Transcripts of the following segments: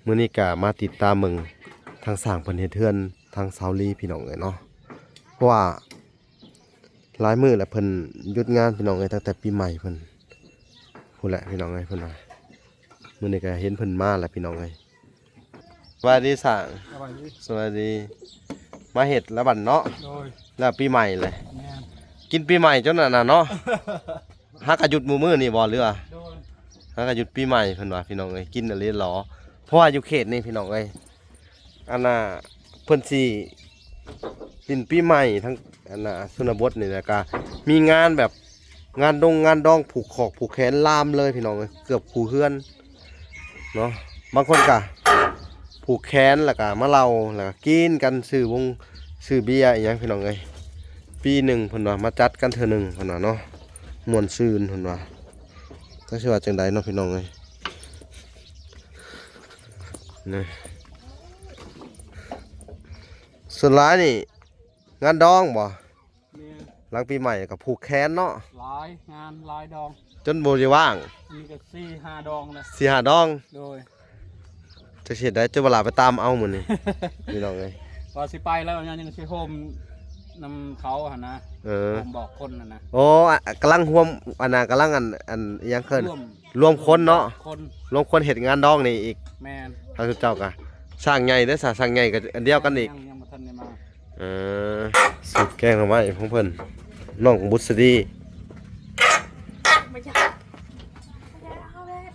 ມື້ນີ້ກະມາຕິດຕາມເບິ່ງທາງຊ່າງເພິ່ນເຮັດເຮືອນທາງຊາວລີພີ່ນ້ອງເອີຍເນາະ ເພາະວ່າຫຼາຍມື້ແລ້ວເພິ່ນຢຸດງານພີ່ນ້ອງເອີຍ ຕັ້ງແຕ່ປີໃໝ່ເພິ່ນພຸ້ນແຫຼະພີ່ນ້ອງເອີຍ ເພິ່ນວ່າ ມື້ນີ້ກະເຫັນເພິ່ນມາແລ້ວພີ່ນ້ອງເອີຍ. ສະບາຍດີຊ່າງ. ສະບາຍດີ. ສະບາຍດີ. ມາເຮັດລະບັດເນາະ. ໂດຍ. ແລ້ວປີໃໝ່ແຫຼະ. ແມ່ນ. ກິນປີໃໝ່ຈົນອັນນັ້ນເນາະ. ຫາກະຢຸດມື້ມື້ນີ້ບໍ່ ຫຼືວ່າ ໂດຍ ຫາກະຢຸດປີໃໝ່ເພິ່ນວ່າພີ່ນ້ອງເອີຍ ກິນອີ່ຫຼີຫຼໍ ເພາະວ່າຢູ່ເຂດນີ້ພີ່ນ້ອງເອີຍ ອັນນ່າ ເພິ່ນຊິຫຼິ້ນປີໃໝ່ທາງອັນນ່າຊົນນະບົດນີ້ ແລ້ວກະມີງານແບບ ງານດົງງານດອງ ຜູກຂອກຜູກແຂນລາມເລີຍພີ່ນ້ອງເອີຍ ເກືອບຄູ່ເຮືອນເນາະ ບາງຄົນກະຜູກແຂນ ແລ້ວກະມາເຫຼົ້າ ແລ້ວກະກິນກັນ ຊື້ວົງຊື້ເບຍອີ່ຫຍັງພີ່ນ້ອງເອີຍ ປີໜຶ່ງເພິ່ນວ່າມາຈັດກັນເທື່ອໜຶ່ງເພິ່ນວ່າເນາະ ມ່ວນຊື່ນເພິ່ນວ່າ ຈັກຊິວ່າຈັ່ງໃດເນາະພີ່ນ້ອງເອີຍ ນີ້ ສ່ວນຫຼາຍນີ້ງານດອງບໍ່? ແມ່ນ. ຫຼັງປີໃໝ່ກະຜູກແຂນເນາະ ຫຼາຍງານຫຼາຍດອງ ຈົນບໍ່ໄດ້ວ່າງ ອັນນີ້ກະສີ່ຫ້າດອງແລ້ວ ສີ່ຫ້າດອງ ໂດຍ ຈັກຊິເຮັດໃດ ຈົນວ່າຫຼາໄປຕາມເອົາມື້ນີ້ ພີ່ນ້ອງເອີຍ ວ່າຊິໄປແລ້ວ ຍັງ ຍັງຊິໂຮມນຳເຂົາຫັ້ນນະ ເອີ ໂຮມບອກຄົນຫັ້ນນະ ໂອ້ ກຳລັງຮວມ ອັນນ່າ ກຳລັງ ອັນ ອັນ ອີ່ຫຍັງເອີ້ນ ລວມ ລວມຄົນເນາະ ຄົນ ລວມຄົນເຮັດງານດອງນີ້ອີກ ແມ່ນ ທາງເຈົ້າກະຊ່າງໃຫຍ່ເດ້ ຊ່າງໃຫຍ່ກະອັນດຽວກັນອີກ ຍັງ ຍັງບໍ່ທັນໄດ້ມາ ເອີ ສູດແກງໜໍ່ໄມ້ຂອງເພິ່ນ ນ້ອງບຸດສະດີ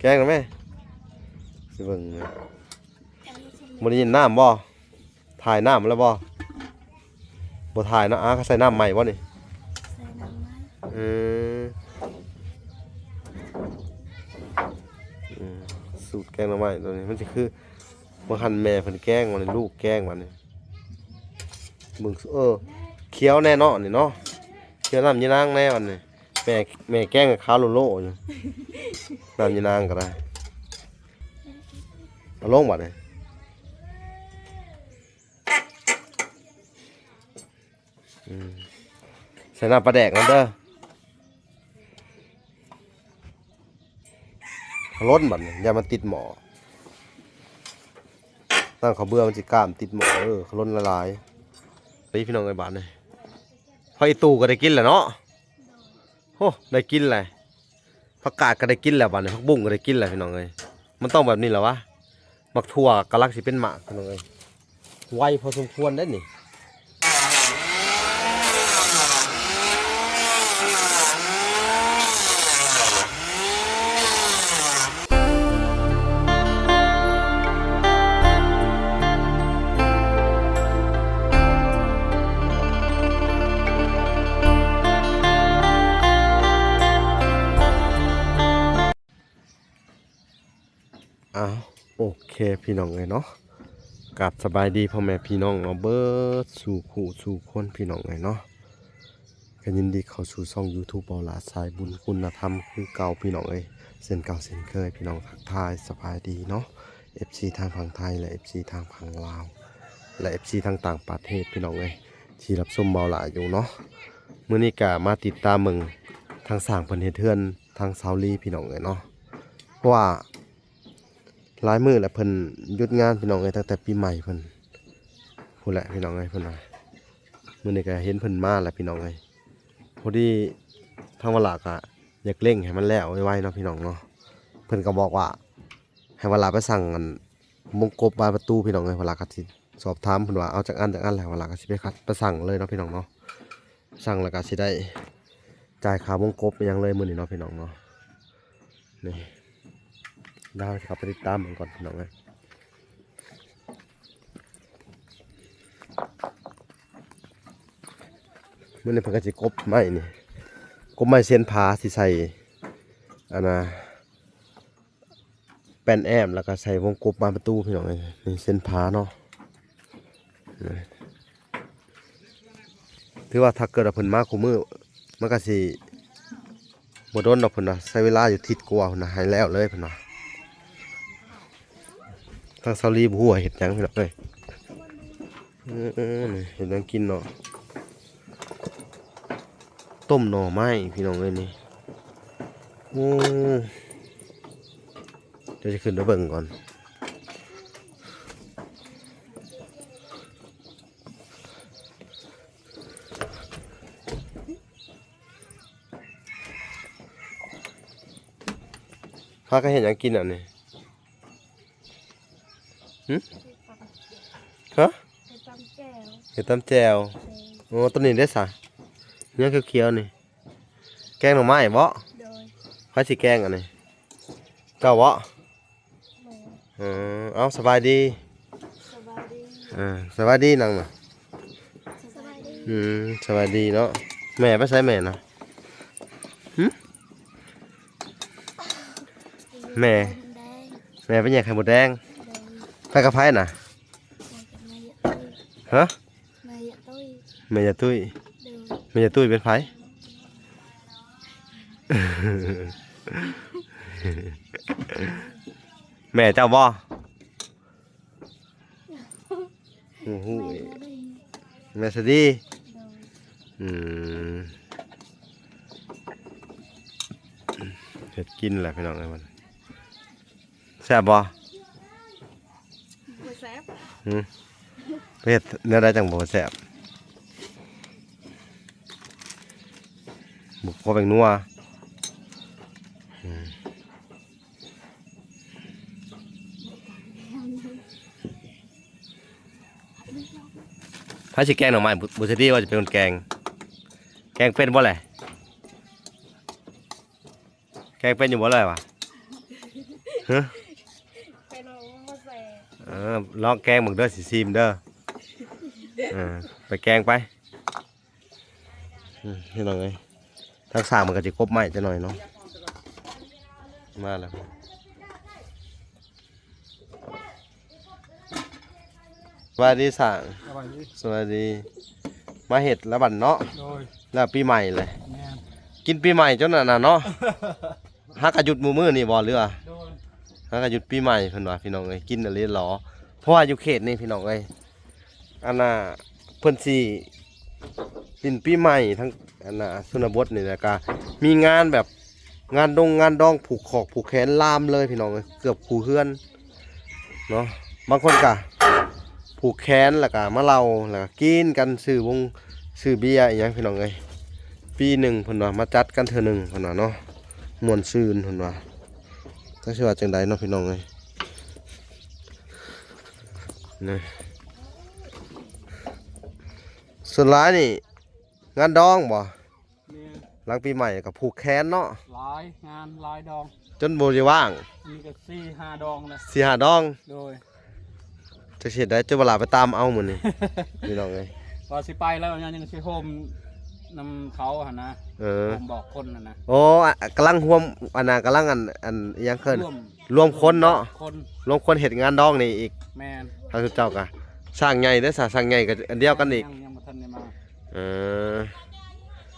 ແກງໜໍ່ໄມ້ ຊິເບິ່ງ ບໍ່ໄດ້ຍິນນ້ຳບໍ່? ຖ່າຍນ້ຳແລ້ວບໍ່? ບໍ່ຖ່າຍເນາະ ອາ ເຂົາໃສ່ນ້ຳໃໝ່ບໍ່ນີ້? ໃສ່ນ້ຳໃໝ່ ເອີ ອືມ ສູດແກງໜໍ່ໄມ້ໂຕນີ້ ມັນຊິຄື ບໍ່ຫັ້ນແມ່ເພິ່ນແກງ ບາດນີ້ລູກແກງ ບາດນີ້ ເບິ່ງ ເອີ ຂຽວແນ່ເນາະນີ້ເນາະ ຂຽວນ້ຳຍານາງແນ່ ບາດນີ້ ແມ່ ແມ່ແກງຂາວໂລໂລຢູ່ ນ້ຳຍານາງກະໄດ້ ເອົາລົງບາດນີ້ ອືມ ໃສ່ນ້ຳປາແດກນຳເດີ. ຂະຫຼົ່ນບັດນີ້ ຢ່າມັນຕິດໝໍ້ ນ້ຳເຂົ້າເບືອມັນຊິກ້າມຕິດໝໍ້ ເອີ ຂະຫຼົ່ນຫຼາຍໆ ນີ້ພີ່ນ້ອງເອີຍ ບາດນີ້ ຜັກອີ່ຕູກະໄດ້ກິນແລ້ວເນາະ ໂຫ ໄດ້ກິນແລ້ວ ຜັກກາດກະໄດ້ກິນແລ້ວ ບາດນີ້ ຜັກບຸ້ງກະໄດ້ກິນແລ້ວ ພີ່ນ້ອງເອີຍ ມັນຕ້ອງແບບນີ້ແຫຼະວະ ໝາກຖົ່ວກຳລັງຊິເປັນໝາກ ພີ່ນ້ອງເອີຍ. ໄວພໍສົມຄວນເດ້ນີ້. ອ້າວ ໂອເຄພີ່ນ້ອງເອີຍເນາະ ກາບສະບາຍດີພໍ່ແມ່ພີ່ນ້ອງເນາະ ເບິດສູ່ຄູ່ສູ່ຄົນພີ່ນ້ອງເອີຍເນາະ ກະຍິນດີເຂົ້າສູ່ຊ່ອງຢູທູບ ເບົາຫຼ້າສາຍບຸນຄຸນນະທຳຄືເກົ່າພີ່ນ້ອງເອີຍ ເຊັ່ນເກົ່າເຊັ່ນເຄີຍ ພີ່ນ້ອງທັກທາຍສະບາຍດີເນາະ ເອັຟຊີ ທາງຝັ່ງໄທ ແລະ ເອັຟຊີ ທາງຝັ່ງລາວ ແລະ ເອັຟຊີ ທາງຕ່າງປະເທດ ພີ່ນ້ອງເອີຍ ທີ່ຮັບຊົມເບົາຫຼ້າຢູ່ເນາະ ມື້ນີ້ກະມາຕິດຕາມເບິ່ງທາງຊ່າງເພິ່ນເຮັດເຮືອນ ທາງຊາວລີ ພີ່ນ້ອງເອີຍເນາະ ເພາະວ່າຫຼາຍມື້ແລ້ວເພິ່ນຢຸດງານ ພີ່ນ້ອງເອີຍ ຕັ້ງແຕ່ປີໃໝ່ເພິ່ນພຸ້ນແຫຼະ ພີ່ນ້ອງເອີຍ ເພິ່ນວ່າ ມື້ນີ້ກະເຫັນເພິ່ນມາແລ້ວ ພີ່ນ້ອງເອີຍ ພໍດີທາງວະລາກະຢາກເລັ່ງໃຫ້ມັນແລ້ວໄວໆເນາະ ພີ່ນ້ອງເນາະ ເພິ່ນກະບອກວ່າໃຫ້ວະລາໄປສັ່ງອັນວົງກົບບານປະຕູ ພີ່ນ້ອງເອີຍ ວະລາກະຊິສອບຖາມເພິ່ນວ່າເອົາຈັກອັນຈັກອັນ ແລ້ວວະລາກະຊິໄປຄັດໄປສັ່ງເລີຍເນາະ ພີ່ນ້ອງເນາະ. ສັ່ງແລ້ວກະຊິໄດ້ຈ່າຍຄ່າວົງກົບອີ່ຫຍັງເລີຍມື້ນີ້ເນາະ ພີ່ນ້ອງເນາະ ນີ້ ດາວຊິເຂົ້າໄປຕິດຕາມເບິ່ງກ່ອນ ພີ່ນ້ອງເອີຍ ມື້ນີ້ເພິ່ນກະຊິກົບໄມ້ນີ້ ກົບໄມ້ເຊັ່ນຜາ ຊິໃສ່ ອັນນ່າ ແປ້ນແອ້ມ ແລ້ວກະໃສ່ວົງກົບບານປະຕູ ພີ່ນ້ອງເອີຍ ນີ້ເຊັ່ນຜາເນາະ ຖືວ່າຖ້າເກີດວ່າເພິ່ນມາຄູ່ມື້ ມັນກະຊິບໍ່ດົນດອກ ເພິ່ນວ່າໃຊ້ເວລາຢູ່ທິດກວ່າພຸ້ນນະ ໃຫ້ແລ້ວເລີຍ ເພິ່ນວ່າ ທາງຊາວລີບໍ່ຮູ້ວ່າເຮັດຫຍັງ ພີ່ນ້ອງເອີຍ ເອີ ເອີ ນີ້ເຮັດຫຍັງກິນເນາະ ຕົ້ມໜໍ່ໄມ້ ພີ່ນ້ອງເອີຍ ນີ້ ໂອ້ ດຽວຊິຂຶ້ນໄປເບິ່ງກ່ອນ ພາກັນເຮັດຫຍັງກິນອັນນີ້? ຫຶ? ຮະ? ເຮັດຕຳແຈ່ວ ເຮັດຕຳແຈ່ວ. ໂອ້ ໂຕນີ້ເດ້ສະ? ຫຍັງຂຽວໆນີ້? ແກງໜໍ່ໄມ້ບໍ? ໂດຍ. ໃຜຊິແກງອັນນີ້? ເຈົ້າບໍ? ແມ່ນ. ເອີ ເອົ້າ ສະບາຍດີ. ສະບາຍດີ. ເອີ ສະບາຍດີນາງນະ. ສະບາຍດີ. ອືມ ສະບາຍດີເນາະ. ແມ່ໄປໃສແມ່ນະ? ຫຶ? ແມ່ ແມ່ໄປແຍກໄຂ່ມົດແດງ. ໂດຍ. ໄປກັບໃຜນະ? ໄປກັບແມ່ຍາຕຸ້ຍ. ຮະ? ແມ່ຍາຕຸ້ຍ. ແມ່ຍາຕຸ້ຍ. ໂດຍ. ແມ່ຍາຕຸ້ຍເປັນໃຜ? ແມ່ເຈົ້າບໍ? ໂອ້ໂຫ ແມ່ສະດີ. ໂດຍ. ອືມ ເຮັດກິນແຫຼະພີ່ນ້ອງເອີຍ ມັນ ແຊບບໍ່? ບໍ່ແຊບ. ຫື? ໄປເຮັດແນວໃດຈັ່ງບໍ່ແຊບ? ບໍ່ພໍແປ້ງນົວ. ອືມ ໃຜຊິແກງໜໍ່ໄມ້? ບຸ ບຸດສະດີວ່າຈະເປັນຄົນແກງ. ແກງເປັນບໍ່ແຫຼະ? ແກງເປັນຢູ່ບໍ່ແຫຼະວະ? ຮະ? ເປັນບໍ່ແຊບ. ເອີ ລອງແກງເບິ່ງເດີ ຊິຊີມເດີ. ເອີ ໄປແກງໄປ. ອືມ ພີ່ນ້ອງເອີຍ ທາງສ້າງມັນກໍຊິກົບໄມ້ຈັກໜ້ອຍເນາະ. ມາແລ້ວ ສະບາຍດີສ້າງ. ສະບາຍດີ. ສະບາຍດີ. ມາເຮັດແລ້ວບັດເນາະ. ໂດຍ. ແລ້ວປີໃໝ່ແຫຼະ. ແມ່ນ. ກິນປີໃໝ່ຈົນອັນນັ້ນເນາະ. ຫາກະຢຸດມື້ມື້ນີ້ບໍ່ ຫຼືວ່າ? ໂດຍ. ຫາກະຢຸດປີໃໝ່ເພິ່ນວ່າ ພີ່ນ້ອງເອີຍ ກິນອີ່ຫຼີຫຼໍ. ເພາະວ່າຢູ່ເຂດນີ້ ພີ່ນ້ອງເອີຍ ອັນນ່າ ເພິ່ນຊິຫຼິ້ນປີໃໝ່ທາງ ອັນນ່າ ຊົນນະບົດນີ້ ແລ້ວກະມີງານແບບ ງານດົງງານດອງ ຜູກຂອກຜູກແຂນລາມເລີຍ ພີ່ນ້ອງເອີຍ ເກືອບຄູ່ເຮືອນເນາະ. ບາງຄົນກະຜູກແຂນ ແລ້ວກະມາເຫຼົ້າ ແລ້ວກະກິນກັນ ຊື້ວົງຊື້ເບຍອີ່ຫຍັງ ພີ່ນ້ອງເອີຍ. ປີໜຶ່ງເພິ່ນວ່າມາຈັດກັນເທື່ອໜຶ່ງ ເພິ່ນວ່າເນາະ ມ່ວນຊື່ນ ເພິ່ນວ່າ. ຈັກຊິວ່າຈັ່ງໃດເນາະ ພີ່ນ້ອງເອີຍ. ນີ້ ສ່ວນຫຼາຍນີ້ງານດອງບໍ່? ແມ່ນ. ຫຼັງປີໃໝ່ກໍຜູກແຂນເນາະ. ຫຼາຍງານຫຼາຍດອງ ຈົນບໍ່ໄດ້ວ່າງ. ອັນນີ້ກໍສີ່ຫ້າດອງແລ້ວ. ສີ່ຫ້າດອງ. ໂດຍ. ຈັກຊິເຮັດໃດ ຈົນເວລາໄປຕາມເອົາມື້ນີ້ ພີ່ນ້ອງເອີຍ. ວ່າຊິໄປແລ້ວ ຍັງ ຍັງຊິໂຮມນຳເຂົາຫັ້ນນະ. ເອີ ໂຮມບອກຄົນຫັ້ນນະ. ໂອ້ ອະ ກຳລັງໂຮມ ອັນນ່າ ກຳລັງ ອັນ ອັນ ອີ່ຫຍັງເອີ້ນ ລວມ ລວມຄົນເນາະ. ຄົນ ລວມຄົນເຮັດງານດອງນີ້ອີກ. ແມ່ນ. ທາງເຈົ້າກະສ້າງໃຫຍ່ເດ້ ສ້າງໃຫຍ່ກໍອັນດຽວກັນອີກ. ຍັງ ຍັງບໍ່ທັນໄດ້ມາ. ເອີ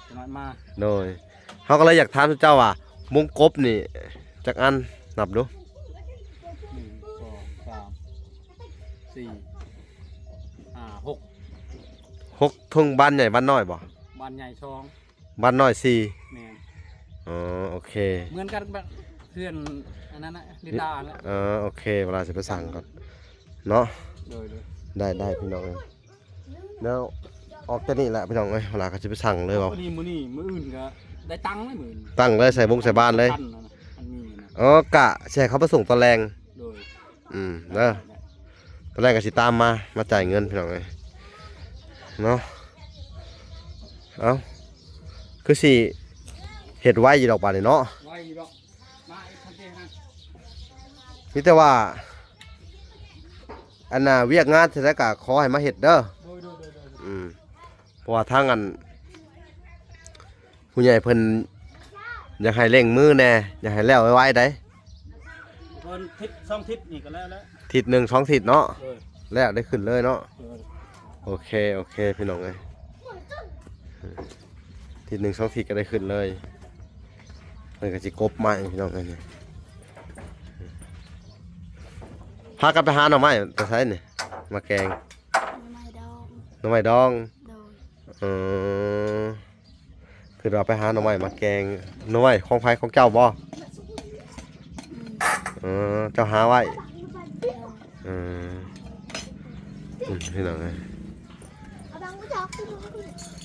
ຈະມາ ມາ. ໂດຍ. ເຮົາກໍເລີຍຢາກຖາມເຈົ້າວ່າ ວົງກົບນີ້ຈັກອັນ? ນັບດູ. ໜຶ່ງ ສອງ ສາມ ສີ່ ຫ້າ ຫົກ ຫົກ. ທົ່ງບ້ານໃຫຍ່ບ້ານນ້ອຍບໍ່? ບ້ານໃຫຍ່ສອງ ບ້ານນ້ອຍສີ່. ແມ່ນ. ອໍ ໂອເຄ ເໝືອນກັນແບບເຮືອນອັນນັ້ນນະ ລິນດາຫັ້ນແຫຼະ. ອໍ ໂອເຄ ເວລາຊິໄປສັ່ງກ່ອນເນາະ. ໂດຍ ໂດຍ. ໄດ້ ໄດ້ ພີ່ນ້ອງເອີຍ. ແລ້ວອອກຈາກນີ້ແຫຼະ ພີ່ນ້ອງເອີຍ ເວລາກໍຊິໄປສັ່ງເລີຍວ່າ. ມື້ນີ້ ມື້ນີ້ ມື້ອື່ນກໍໄດ້ຕັງເລີຍ ມື້ອື່ນ ຕັ້ງເລີຍ ໃສ່ບົງໃສ່ບານເລີຍ. ຄັນນັ້ນນະ ຄັນມີນະ. ອໍ ກະຊິໃຫ້ເຂົາມາສົ່ງຕອນແລງ. ໂດຍ. ອືມ ເດີ ຕອນແລກກໍຊິຕາມມາ ມາຈ່າຍເງິນ ພີ່ນ້ອງເອີຍ ເນາະ. ເອົ້າ ຄືຊິເຮັດໄວຢູ່ດອກບາດນີ້ເນາະ. ໄວຢູ່ດອກ ມາອີກຄັນເດນະ. ມີແຕ່ວ່າ ອັນນ່າ ວຽກງານເທື່ອໃດກໍຂໍໃຫ້ມາເຮັດເດີ. ໂດຍ ໂດຍ ໂດຍ ໂດຍ. ອືມ ເພາະວ່າທາງອັນ ຜູ້ໃຫຍ່ເພິ່ນຢາກໃຫ້ເລັ່ງມືແດ່ ຢາກໃຫ້ແລ້ວໄວໆໃດ໋. ເພິ່ນທິດສອງທິດນີ້ກໍແລ້ວແລ້ວ ທິດໜຶ່ງສອງທິດເນາະ. ເອີ ແລ້ວໄດ້ຂຶ້ນເລີຍເນາະ. ເອີ ໂອເຄ ໂອເຄ ພີ່ນ້ອງເອີຍ ທິດໜຶ່ງສອງທິດກໍໄດ້ຂຶ້ນເລີຍ. ເພິ່ນກໍຊິກົບໄມ້ ພີ່ນ້ອງເອີຍ. ພາກັນໄປຫາໜໍ່ໄມ້ແຕ່ໃສນີ້ ມາແກງ? ໜໍ່ໄມ້ດອງ. ໜໍ່ໄມ້ດອງ. ໂດຍ. ເອີ ຄືວ່າໄປຫາໜໍ່ໄມ້ມາແກງ. ໜໍ່ໄມ້ຂອງໃຜ? ຂອງເຈົ້າບໍ່? ອືມ ເອີ ເຈົ້າຫາໄວ້. ໂດຍ. ເອີ ອືມ ພີ່ນ້ອງເອີຍ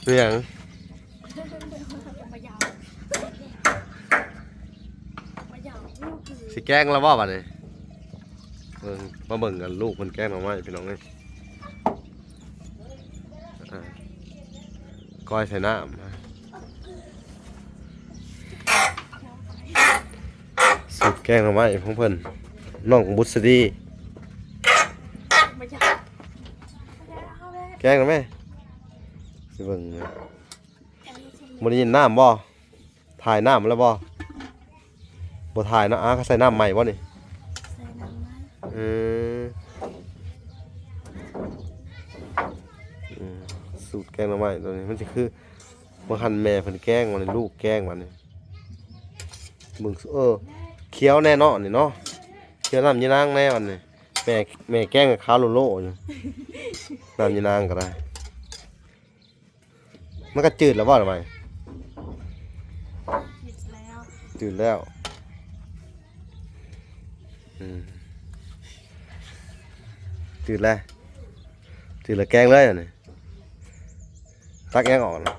ເປັນຫຍັງ? ຊິ ແກງແລ້ວບໍ່ບັດນີ້? ເບິ່ງ ມາເບິ່ງກັນ ລູກເພິ່ນແກງໜໍ່ໄມ້ພີ່ນ້ອງເອີຍ. ອ່າ ກ້ອຍໃສ່ນ້ຳ ສູດແກງໜໍ່ໄມ້ຂອງເພິ່ນ ນ້ອງບຸດສະດີ. ແກງແລ້ວແມ່ ຊິເບິ່ງ ບໍ່ໄດ້ຍິນນ້ຳບໍ່? ຖ່າຍນ້ຳແລ້ວບໍ່? ບໍ່ຖ່າຍເນາະ. ອ່າ ເຂົາໃສ່ນ້ຳໃໝ່ບໍ່ນີ້? ໃສ່ນ້ຳໃໝ່. ເອີ ອືມ ສູດແກງໜໍ່ໄມ້ຕົວນີ້ ມັນຊິຄື ບໍ່ທັນແມ່ເພິ່ນແກງ ບັດນີ້ລູກແກງ ບັດນີ້ ເບິ່ງ ເອີ ຂຽວແນ່ເນາະນີ້ເນາະ. ຂຽວນ້ຳຍານາງແນ່ບັດນີ້. ແມ່ ແມ່ແກງຂາວໂລໆຢູ່ ນ້ຳຍານາງກໍໄດ້. ມັນກໍຈືດແລ້ວບໍ່ ທຳໄມ? ຈືດແລ້ວ ຈືດແລ້ວ. ອືມ ຈືດແລ້ວ ຈືດແລ້ວ ແກງເລີຍອັນນີ້. ຕັກຫຍັງອອກນະ?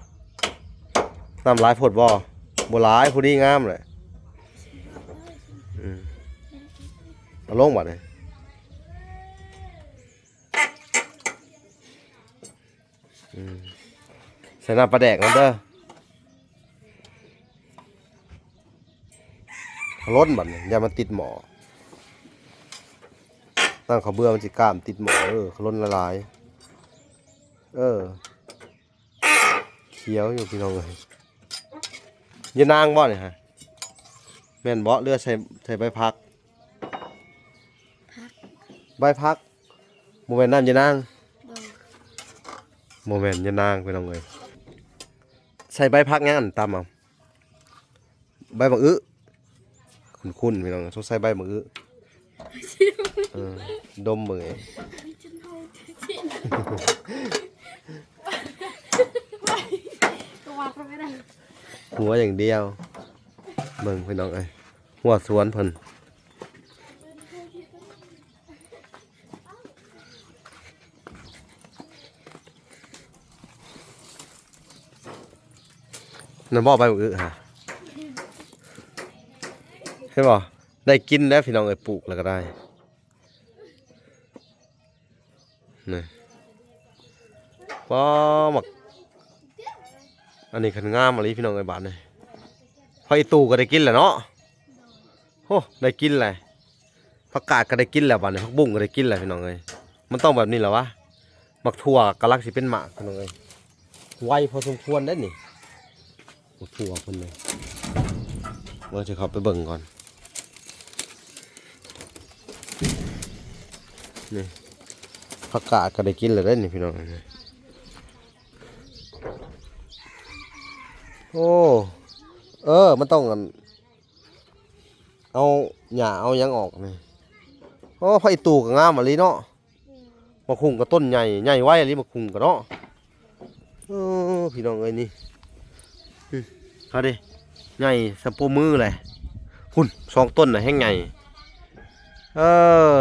ນ້ຳຫຼາຍໂພດບໍ່? ບໍ່ຫຼາຍ ພໍດີງາມແຫຼະ. ອືມ ເອົາລົງບັດນີ້. ອືມ ໃສ່ນ້ຳປາແດກນຳເດີ. ລົ້ນບັດນີ້ ຢ່າມັນຕິດໝໍ້. ນ້ຳເຂົ້າເບືອມັນຊິກ້າມຕິດໝໍ້. ເອີ ລົ້ນຫຼາຍໆ. ເອີ ຂຽວຢູ່ພີ່ນ້ອງເອີຍ. ຍານາງບໍ່ນີ້ຮະ? ແມ່ນບໍ່? ເຫຼືອໃສ່ ໃສ່ໃບຜັກ? ຜັກ ໃບຜັກ. ບໍ່ແມ່ນນ້ຳຍານາງ? ໂດຍ ບໍ່ແມ່ນຍານາງພີ່ນ້ອງເອີຍ. ໃສ່ໃບຜັກຫຍັງອັນຕຳເອົາ? ໃບບັກອຶ. ຄຸ້ນໆ ພີ່ນ້ອງ ສົງໄສໃບບັກອຶ. ເອີ ດົມເບິ່ງເອງ. ຫົວຢ່າງດຽວ. ເບິ່ງພີ່ນ້ອງເອີຍ ຫົວສວນເພິ່ນ. ນັ້ນບໍ່ ໃບບັກອຶຫາ ເຫັນບໍ່? ໄດ້ກິນແລ້ວພີ່ນ້ອງເອີຍ ປູກແລ້ວກໍໄດ້. ນີ້ ປ້າ ໝາກ ອັນນີ້ຄັນງາມອີ່ຫຼີພີ່ນ້ອງເອີຍ. ບາດນີ້ ຜັກອີ່ຕູກໍໄດ້ກິນແລ້ວເນາະ. ໂອ້ ໄດ້ກິນແລ້ວ. ຜັກກາດກໍໄດ້ກິນແລ້ວ ບາດນີ້ ຜັກບຸ້ງກໍໄດ້ກິນແລ້ວພີ່ນ້ອງເອີຍ. ມັນຕ້ອງແບບນີ້ແຫຼະວະ. ໝາກຖົ່ວກຳລັງຊິເປັນໝາກພີ່ນ້ອງເອີຍ. ໄວພໍສົມຄວນເດ້ນີ້ ໝາກຖົ່ວເພິ່ນເລີຍ. ເບິ່ງ ຊິເຂົ້າໄປເບິ່ງກ່ອນ. ນີ້ ຜັກກາດກໍໄດ້ກິນແລ້ວເດ້ນີ້ພີ່ນ້ອງເອີຍ. ໂອ້ ເອີ ມັນຕ້ອງອັນ ເອົາຫຍ້າເອົາຫຍັງອອກນີ້. ໂອ້ ຜັກອີ່ຕູກໍງາມອີ່ຫຼີເນາະ. ໝາກຫຸ່ງກໍຕົ້ນໃຫຍ່ ໃຫຍ່ໄວອີ່ຫຼີໝາກຫຸ່ງກໍເນາະ. ເອີ ພີ່ນ້ອງເອີຍ ນີ້ ອື ເຂົາເດ້ ໃຫຍ່ສ່ຳໂປ້ມືແຫຼະ. ພຸ້ນ ສອງຕົ້ນນະ ແຮ່ງໃຫຍ່. ເອີ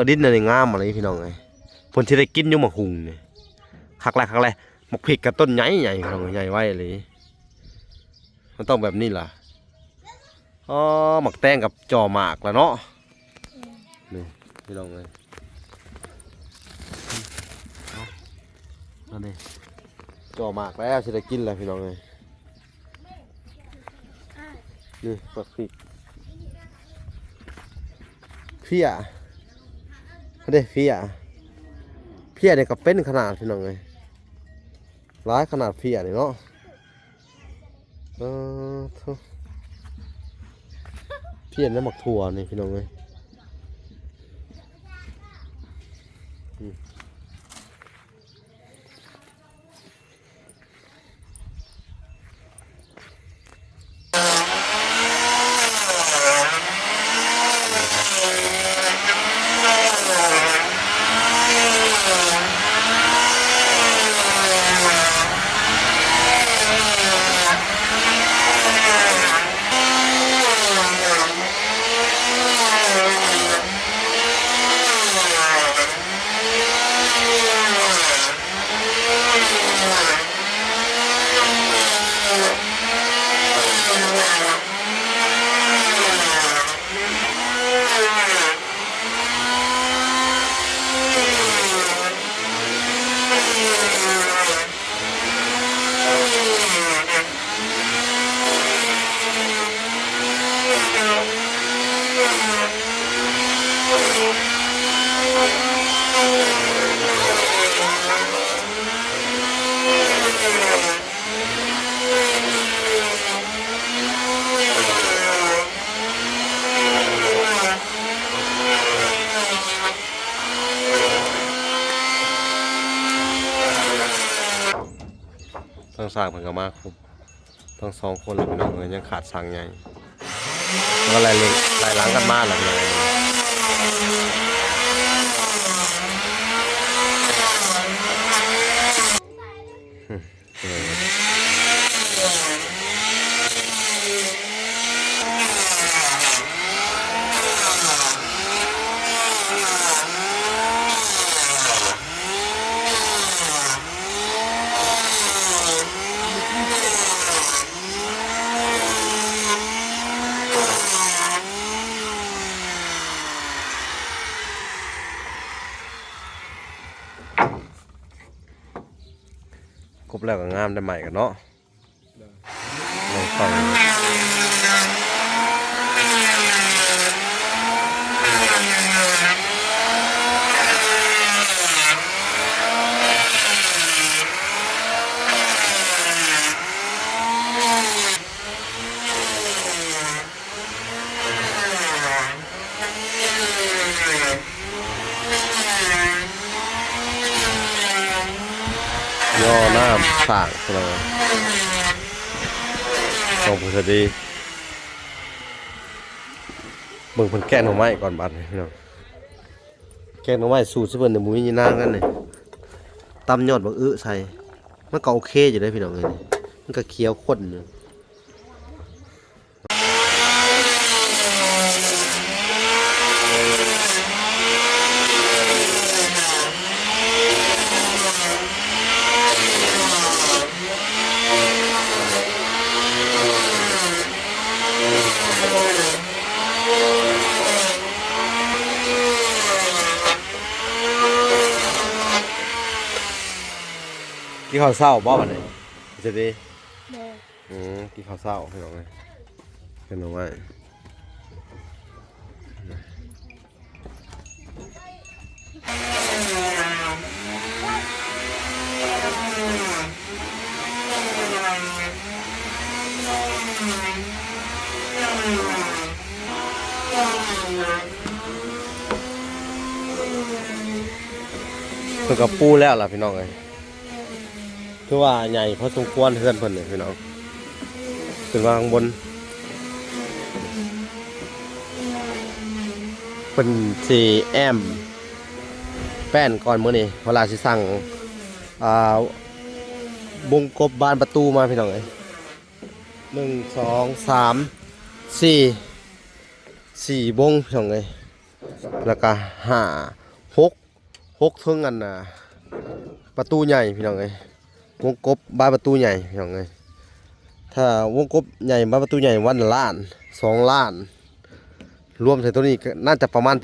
ດິນອັນນີ້ງາມອີ່ຫຼີພີ່ນ້ອງເອີຍ. ເພິ່ນຊິໄດ້ກິນຢູ່ໝາກຫຸ່ງນີ້. ຄັກແຫຼະ ຄັກແຫຼະ. ໝາກພິກກໍຕົ້ນໃຫຍ່ໆ ພີ່ນ້ອງເອີຍ ໃຫຍ່ໄວອີ່ຫຼີ. ມັນຕ້ອງແບບນີ້ລະ. ອໍ ໝາກແຕງກັບຈ່ອໝາກລະເນາະ. ນີ້ພີ່ນ້ອງເອີຍ ເອົາ ອັນນີ້ຈ່ອໝາກແລ້ວ ຊິໄດ້ກິນແລ້ວພີ່ນ້ອງເອີຍ. ນີ້ໝາກພິກ ເພຍ ເດ້ ເພຍ ເພຍນີ້ກໍເປັນຂະໜາດພີ່ນ້ອງເອີຍ. ຫຼາຍຂະໜາດເພຍນີ້ເນາະ. ເອີ ໂທ້ ເພຍນຳໝາກຖົ່ວນີ້ພີ່ນ້ອງເອີຍ. ອືມ. ຊ່າງເພິ່ນກໍມາຄົບທັງສອງຄົນແລ້ວ ພີ່ນ້ອງເອີຍ. ຍັງຂາດຊ່າງໃຫຍ່ ກໍໄລ່ເລ- ໄລ່ຫຼັງກັນມາແຫຼະ ພີ່ນ້ອງເອີຍ. ຄົບແລ້ວກໍງາມໄດ້ໃໝ່ກັນເນາະ. ໂດຍ ລອງຟັງ. ຍໍນ້ຳສ້າງ ພີ່ນ້ອງ ຂອງຜູ້ສະດີ. ເບິ່ງເພິ່ນແກະໜໍ່ໄມ້ກ່ອນບາດນີ້ ພີ່ນ້ອງ. ແກງໜໍ່ໄມ້ສູດຊິເພິ່ນນີ້ ບໍ່ມີຍານາງນັ້ນນີ້ ຕຳຍອດບັກອຶໃສ່ ມັນກໍໂອເຄຢູ່ເດ້ ພີ່ນ້ອງເອີຍ. ນີ້ ມັນກໍຂຽວຂ້ນຢູ່. ກິນເຂົ້າເຊົ້າບໍ່ບັດນີ້ ສະດີ? ໂດຍ. ອືມ ກິນເຂົ້າເຊົ້າ ພີ່ນ້ອງເອີຍ ເຫັນບໍ່? ເພິ່ນກໍປູແລ້ວລະ ພີ່ນ້ອງເອີຍ. ຖືວ່າໃຫຍ່ພໍສົມຄວນເຮືອນເພິ່ນນີ້ ພີ່ນ້ອງ. ຂຶ້ນມາຂ້າງບົນ ເພິ່ນຊິແອ້ມແປ້ນກ່ອນມື້ນີ້ ເວລາຊິສ້າງ ອ່າ ວົງກົບບານປະຕູມາ ພີ່ນ້ອງເອີຍ. ໜຶ່ງ ສອງ ສາມ ສີ່ ສີ່ວົງ ພີ່ນ້ອງເອີຍ. ແລ້ວກໍ ຫ້າ ຫົກ ຫົກເທິງອັນນ່າ ປະຕູໃຫຍ່ ພີ່ນ້ອງເອີຍ. ວົງກົບບານປະຕູໃຫຍ່ ພີ່ນ້ອງເອີຍ. ຖ້າວົງກົບໃຫຍ່ບານປະຕູໃຫຍ່ ວັນລະລ້ານ ສອງລ້ານ ລວມໃສ່ໂຕນີ້ກໍໜ້າຈະປະມານ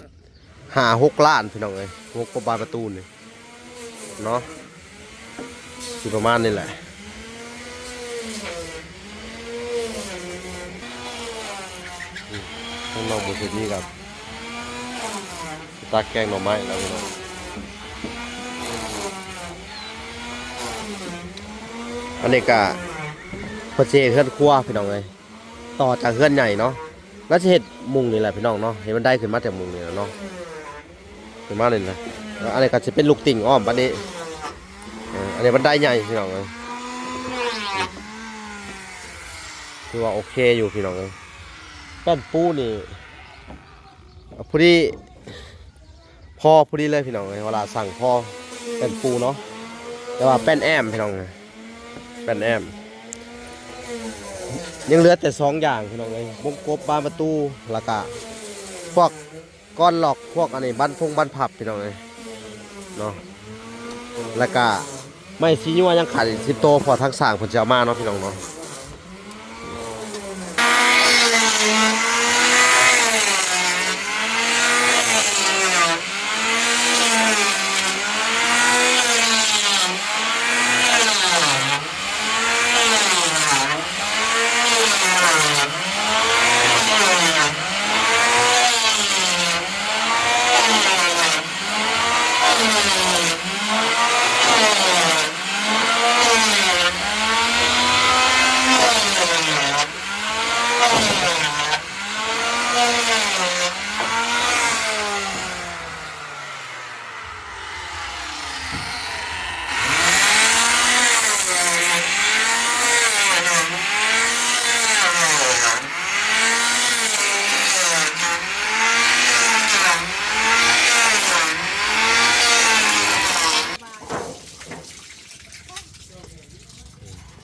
ຫ້າຫົກລ້ານ ພີ່ນ້ອງເອີຍ ວົງກົບບານປະຕູນີ້ເນາະ. ຊິປະມານນີ້ແຫຼະ. ອືມ ທາງນ້ອງບຸນເສດນີ້ກໍຕັກແກງໜໍ່ໄມ້ແລ້ວ ພີ່ນ້ອງ. ອັນນີ້ກໍເພິ່ນຊິເຮັດເຮືອນຄົວ ພີ່ນ້ອງເອີຍ. ຕໍ່ຈາກເຮືອນໃຫຍ່ເນາະ ລາວຊິເຮັດມຸງນີ້ແຫຼະ ພີ່ນ້ອງເນາະ. ເຮັດບັນໄດຂຶ້ນມາຈາກມຸງນີ້ແຫຼະເນາະ. ປະມານນີ້ນະ. ອັນນີ້ກໍຊິເປັນລູກຕິ່ງອ້ອມບັດນີ້. ເອີ ອັນນີ້ບັນໄດໃຫຍ່ ພີ່ນ້ອງເອີຍ. ຖືວ່າໂອເຄຢູ່ ພີ່ນ້ອງເອີຍ. ແປ້ນປູນີ້ ພໍດີ ພໍ ພໍດີເລີຍ ພີ່ນ້ອງເອີຍ. ເວລາສັ່ງພໍແປ້ນປູເນາະ ແຕ່ວ່າແປ້ນແອ້ມ ພີ່ນ້ອງເອີຍ. ແປ້ນແອ້ມ ຍັງເຫຼືອແຕ່ສອງຢ່າງ ພີ່ນ້ອງເອີຍ. ວົງກົບບານປະຕູ ແລ້ວກະພວກກ້ອນລັອກ ພວກອັນນີ້ ບານພົງບານພັບ ພີ່ນ້ອງເອີຍເນາະ. ແລ້ວກະໄມ້ສີຍົວຍັງຂາດອີກສິບໂຕ ເພາະທາງຊ່າງເພິ່ນຊິເອົາມາເນາະ ພີ່ນ້ອງເນາະ.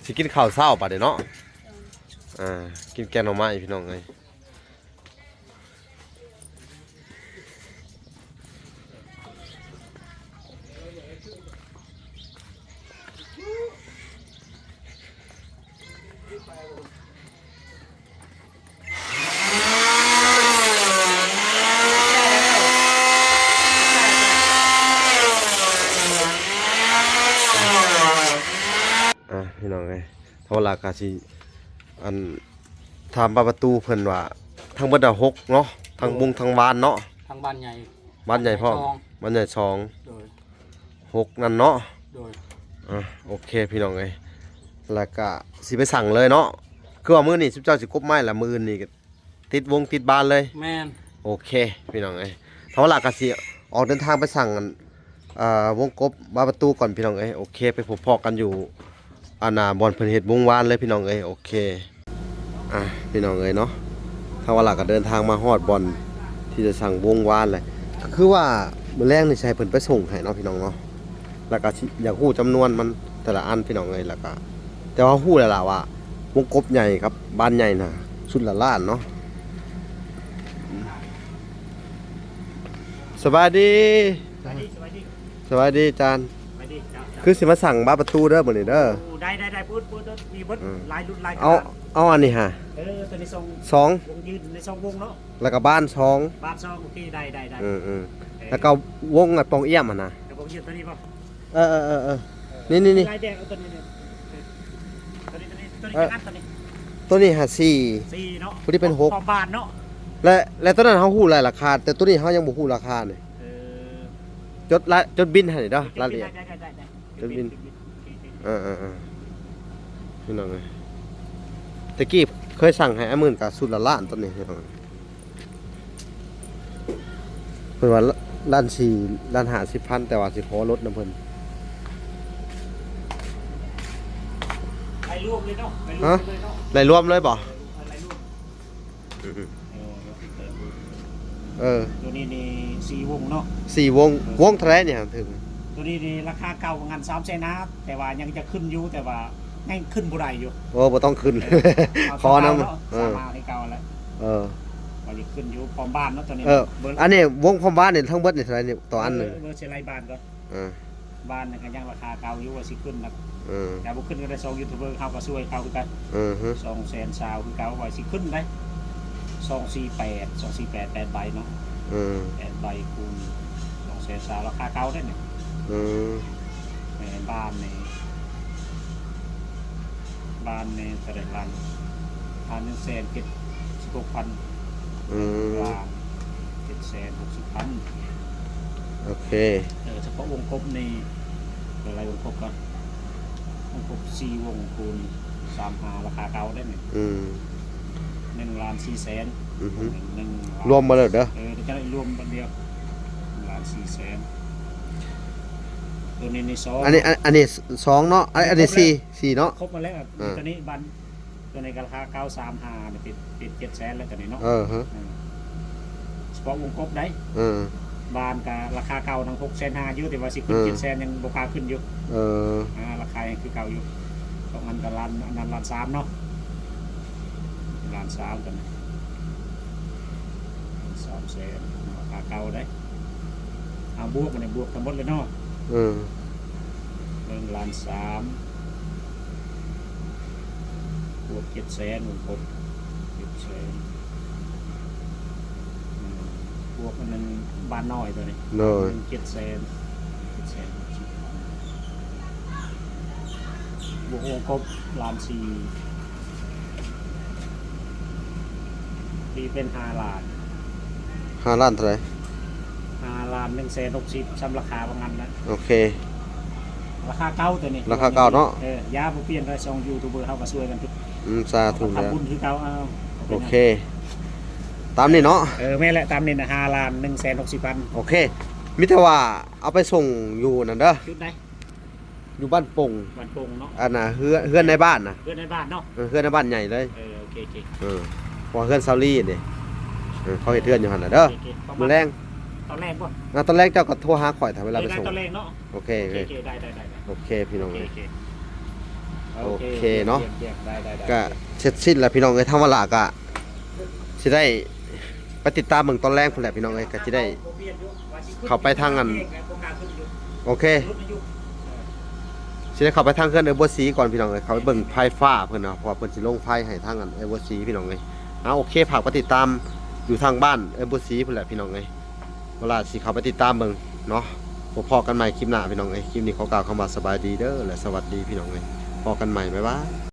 ຊິກິນເຂົ້າເຊົ້າບາດນີ້ເນາະ. ອ່າ ກິນແກງໜໍ່ໄມ້ພີ່ນ້ອງເອີຍ. ອ່າ ພີ່ນ້ອງເອີຍ ທາງເວລາກະຊິ ອັນ ຖາມປະຕູເພິ່ນວ່າ ທັງເບິດ ຫົກ ເນາະ ທັງ ໂດຍ ວົງທັງວານເນາະ. ທັງວານໃຫຍ່ ວານໃຫຍ່ພ້ອມ ວານໃຫຍ່ສອງ ໂດຍ ຫົກ ນັ້ນເນາະ. ໂດຍ ອ່າ ໂອເຄພີ່ນ້ອງເອີຍ ແລ້ວກະຊິໄປສັ່ງເລີຍເນາະ. ຄືວ່າມື້ນີ້ຊຸມເຈົ້າຊິກົບໄມ້ ແລ້ວມື້ອື່ນນີ້ກະຕິດວົງຕິດວານເລີຍ. ແມ່ນ ໂອເຄພີ່ນ້ອງເອີຍ ທາງເວລາກະຊິອອກເດີນທາງໄປສັ່ງ ອັນ ອ່າ ວົງກົບບານປະຕູກ່ອນພີ່ນ້ອງເອີຍ. ໂອເຄ ໄປພົບພໍ້ກັນຢູ່ ອັນນ່າ ບ່ອນເພິ່ນເຮັດວົງວານເລີຍພີ່ນ້ອງເອີຍ. ໂອເຄ ອ່າ ພີ່ນ້ອງເອີຍເນາະ ທາງວາລາກໍເດີນທາງມາຮອດບ່ອນທີ່ຈະສັ່ງວົງວານແລ້ວ ກໍຄືວ່າມື້ແລງນີ້ຊິໃຫ້ເພິ່ນໄປສົ່ງໃຫ້ເນາະພີ່ນ້ອງເນາະ. ແລ້ວກໍຊິຢາກຮູ້ຈຳນວນມັນແຕ່ລະອັນພີ່ນ້ອງເອີຍ ແລ້ວກໍ ແຕ່ວ່າຮູ້ແລ້ວລະວ່າວົງກົບໃຫຍ່ກັບວານໃຫຍ່ນະ ຊຸດລະລ້ານເນາະ. ສະບາຍດີ ສະບາຍດີ ສະບາຍດີ ສະບາຍດີຈານ ສະບາຍດີ ເຈົ້າ ເຈົ້າ ຄືຊິມາສັ່ງບານປະຕູເດີມື້ນີ້ເດີ. ໂອ້ ໄດ້ ໄດ້ ໄດ້ ເປີດ ເປີດ ເປີດ ມີເບິດ ອືມ ຫຼາຍລຸ້ນຫຼາຍຂະໜາດ. ເອົາ ເອົາອັນນີ້ຫາ ເອີ ຕົວນີ້ສອງ ສອງ ວົງຢືນໃນສອງວົງເນາະ ແລ້ວກໍບານສອງ ບານສອງ ໂອເຄ ໄດ້ ໄດ້ ໄດ້ ອືມ ເອີ ແລ້ວກໍວົງ ອ່າ ປ່ອງອຽມຫັ້ນນະ ແລ້ວກໍຢືນຕົວນີ້ບໍ່? ເອີ ເອີ ເອີ ເອີ ເອີ ນີ້ ນີ້ ນີ້ ລາຍແດງ ເອົາຕົວນີ້ ນີ້ ເອີ ຕົວນີ້ ຕົວນີ້ ຕົວນີ້ ເອີ ຈັກອັນຕົວນີ້? ຕົວນີ້ຫາສີ່ ສີ່ເນາະ ຜູ້ທີ່ເປັນຫົກ ພ້ອມບານເນາະ. ແລະ ແລະ ຕົວນັ້ນເຮົາຮູ້ລາຍລາຄາ ແຕ່ຕົວນີ້ເຮົາຍັງບໍ່ຮູ້ລາຄານີ້. ເອີ ຈົດລະ ຈົດບິນໃຫ້ເດີ ຈົດບິນ ລາຍລະອຽດ ໄດ້ ໄດ້ ຈົດບິນ ຈົດບິນ ເອີ ເອີ ເອີ ພີ່ນ້ອງເອີຍ ແຕ່ກີ້ເຄີຍສັ່ງໃຫ້ອ້າຍໝື່ນກະຊຸດລະລ້ານ ຕົວນີ້ພີ່ນ້ອງ ເພິ່ນວ່າລ້ານສີ່ ລ້ານຫ້າສິບພັນ ແຕ່ວ່າຊິຂໍລົດນຳເພິ່ນ. ໄລ່ລວມເລີຍເນາະ ໄລ່ລວມເລີຍເນາະ ຮະ? ໄລ່ລວມເລີຍບໍ່? ເອີ ໄລ່ລວມ ອືມ ເອີ ຕົວນີ້ນີ້ສີ່ວົງເນາະ ສີ່ວົງ ເອີ ວົງເທົ່າໃດນີ້ຫາ ຖືກ? ຕົວນີ້ນີ້ລາຄາເກົ່າປະມານສາມແສນຫ້າ ແຕ່ວ່າຍັງຈະຂຶ້ນຢູ່ ແຕ່ວ່າຍັງຂຶ້ນບໍ່ໄດ້ຢູ່. ໂອ້ ບໍ່ຕ້ອງຂຶ້ນ ເອີ ຂໍນຳ ເອົາເທົ່າເກົ່າເນາະ ເອີ ສາມຫ້າຄືເກົ່າແຫຼະ ເອີ ວ່າຊິຂຶ້ນຢູ່ພ້ອມບານເນາະ ຕົວນີ້ ເອີ ເບິ່ງ ອັນນີ້ວົງພ້ອມບານນີ້ທັງເບິດນີ້ເທົ່າໃດນີ້ຕໍ່ອັນໜຶ່ງ? ເອີ ເບິ່ງຊິໄລ່ບານກ່ອນ ເອີ ບານນັ້ນກໍຍັງລາຄາເກົ່າຢູ່ ວ່າຊິຂຶ້ນນະ ເອີ ແຕ່ບໍ່ຂຶ້ນກໍໄດ້ ສອງຢູທູບເບີເຮົາກໍຊ່ວຍເຂົາຄືກັນ ອືຮຶ ສອງແສນຊາວຄືເກົ່າ ວ່າຊິຂຶ້ນໄດ໋ ສອງສີ່ແປດ ສອງສີ່ແປດ ແປດໃບເນາະ ອື ແປດໃບຄູນສອງແສນຊາວ ລາຄາເກົ່າໄດ໋ນີ້ ອື ແມ່ນ ບານນີ້ ບານນີ້ເທົ່າໃດ ລ້ານ ລ້ານໜຶ່ງແສນເຈັດສິບຫົກພັນ ອືມ ລ້ານເຈັດແສນຫົກສິບພັນ ໂອເຄ ເອີ ສະເພາະວົງກົບນີ້ ເອີ ໄລ່ວົງກົບກ່ອນ ວົງກົບສີ່ວົງຄູນສາມຫ້າ ລາຄາເກົ່າໄດ໋ນີ້ ອືມ ໜຶ່ງລ້ານສີ່ແສນ ອືຮຶ ໜຶ່ງ ໜຶ່ງລ້ານ ລວມໝົດແລ້ວເດີ ເອີ ຈະໄດ້ລວມບັດດຽວ ໜຶ່ງລ້ານສີ່ແສນ ຕົວນີ້ນີ້ສອງ ອັນນີ້ ອັນ ອັນນີ້ສອງເນາະ ອັນ ອັນນີ້ສີ່ ສີ່ເນາະ ຄົບໝົດແລ້ວ ອ່າ ຕົວນີ້ບານ ຕົວນີ້ກໍລາຄາເກົ່າສາມຫ້າ ນີ້ເປັນ ເປັນເຈັດແສນແລ້ວຕົວນີ້ເນາະ ເອີ ຮະ ເອີ ສະເພາະວົງກົບໄດ໋ ເອີ ບານກໍລາຄາເກົ່ານຳຫົກແສນຫ້າຢູ່ ແຕ່ວ່າຊິຂຶ້ນ ເອີ ເຈັດແສນຍັງບໍ່ກ້າຂຶ້ນຢູ່ ເອີ ອ່າ ລາຄາຍັງຄືເກົ່າຢູ່ ສອງອັນກໍລ້ານ ອັນນັ້ນລ້ານສາມເນາະ ລ້ານສາມຕົວນີ້ ສາມແສນ ລາຄາເກົ່າໄດ໋ ເອົາບວກມານີ້ ບວກທັງໝົດເລີຍເນາະ ເອີ ເບິ່ງລ້ານສາມ ບວກເຈັດແສນ ຄົບເຈັດແສນ ອືມ ບວກອັນນັ້ນບານນ້ອຍຕົວນີ້ ໂດຍ ເຈັດແສນ ເຈັດແສນ ບວກວົງກົບລ້ານສີ່ ຕີເປັນຫ້າລ້ານ ຫ້າລ້ານເທົ່າໃດ? ຫ້າລ້ານໜຶ່ງແສນຫົກສິບ ສ່ຳລາຄາວ່າງນັ້ນນະ ໂອເຄ ລາຄາເກົ່າຕົວນີ້ ລາຄາເກົ່າເນາະ ເອີ ຢ່າບໍ່ປ່ຽນໄດ້ ສອງຢູທູບເບີເຮົາກໍຊ່ວຍກັນທຸກ ອືມ ສາທຸແລ້ວ ທຳບຸນຄືເກົ່າ ເອົາ ໂອເຄ ຕາມນີ້ເນາະ ເອີ ແມ່ນແຫຼະ ຕາມນີ້ນະ ຫ້າລ້ານໜຶ່ງແສນຫົກສິບພັນ ໂອເຄ ມີແຕ່ວ່າເອົາໄປສົ່ງຢູ່ນັ້ນເດີ ຈຸດໃດ? ຢູ່ບ້ານປົງ ບ້ານປົງເນາະ ອັນນ່າ ເຮືອນ ເຮືອນໃນບ້ານນະ ເຮືອນໃນບ້ານເນາະ ເອີ ເຮືອນໃນບ້ານໃຫຍ່ເລີຍ ເອີ ໂອເຄ ໂອເຄ ເອີ ເພາະວ່າເຮືອນຊາວລີເດ້ ເອີ ເຂົາເຮັດເຮືອນຢູ່ຫັ້ນນະເດີ ໂອເຄ ໂອເຄ ມື້ແລງ ຕອນແລງບໍ່? ອ່າ ຕອນແລງເຈົ້າກໍໂທຫາຂ້ອຍ ຖ້າເວລາໄປສົ່ງ ຕອນແລງເນາະ ໂອເຄ ໂອເຄ ໂອເຄ ໄດ້ ໄດ້ ໄດ້ ໂອເຄ ພີ່ນ້ອງ ໂອເຄ ໂອເຄ ໂອເຄເນາະ ກະເສັດສິ້ນແລ້ວພີ່ນ້ອງເອີຍ ທາງວາລາກະຊິໄດ້ໄປຕິດຕາມເບິ່ງຕອນແລງພຸ້ນແຫຼະພີ່ນ້ອງເອີຍ ກະຊິໄດ້ເຂົ້າໄປທາງອັນ ໂອເຄ ຊິໄດ້ເຂົ້າໄປທາງເຮືອນເອື້ອຍບົວສີກ່ອນພີ່ນ້ອງເອີຍ ເຂົ້າໄປເບິ່ງໄຟຟ້າເພິ່ນເນາະ ເພາະວ່າເພິ່ນຊິລົງໄຟໃຫ້ທາງອັນເອື້ອຍບົວສີພີ່ນ້ອງເອີຍ. ເອົາ ໂອເຄ ຝາກໄປຕິດຕາມຢູ່ທາງບ້ານເອື້ອຍບົວສີພຸ້ນແຫຼະພີ່ນ້ອງເອີຍ ວາລາຊິເຂົ້າໄປຕິດຕາມເບິ່ງເນາະ. ພົບພໍ້ກັນໃໝ່ຄລິບໜ້າພີ່ນ້ອງເອີຍ ຄລິບນີ້ຂໍກ່າວຄຳວ່າສະບາຍດີເດີ ແລະ ສະຫວັດດີພີ່ນ້ອງເອີຍ ພໍ້ກັນໃໝ່ ບາຍບາຍ.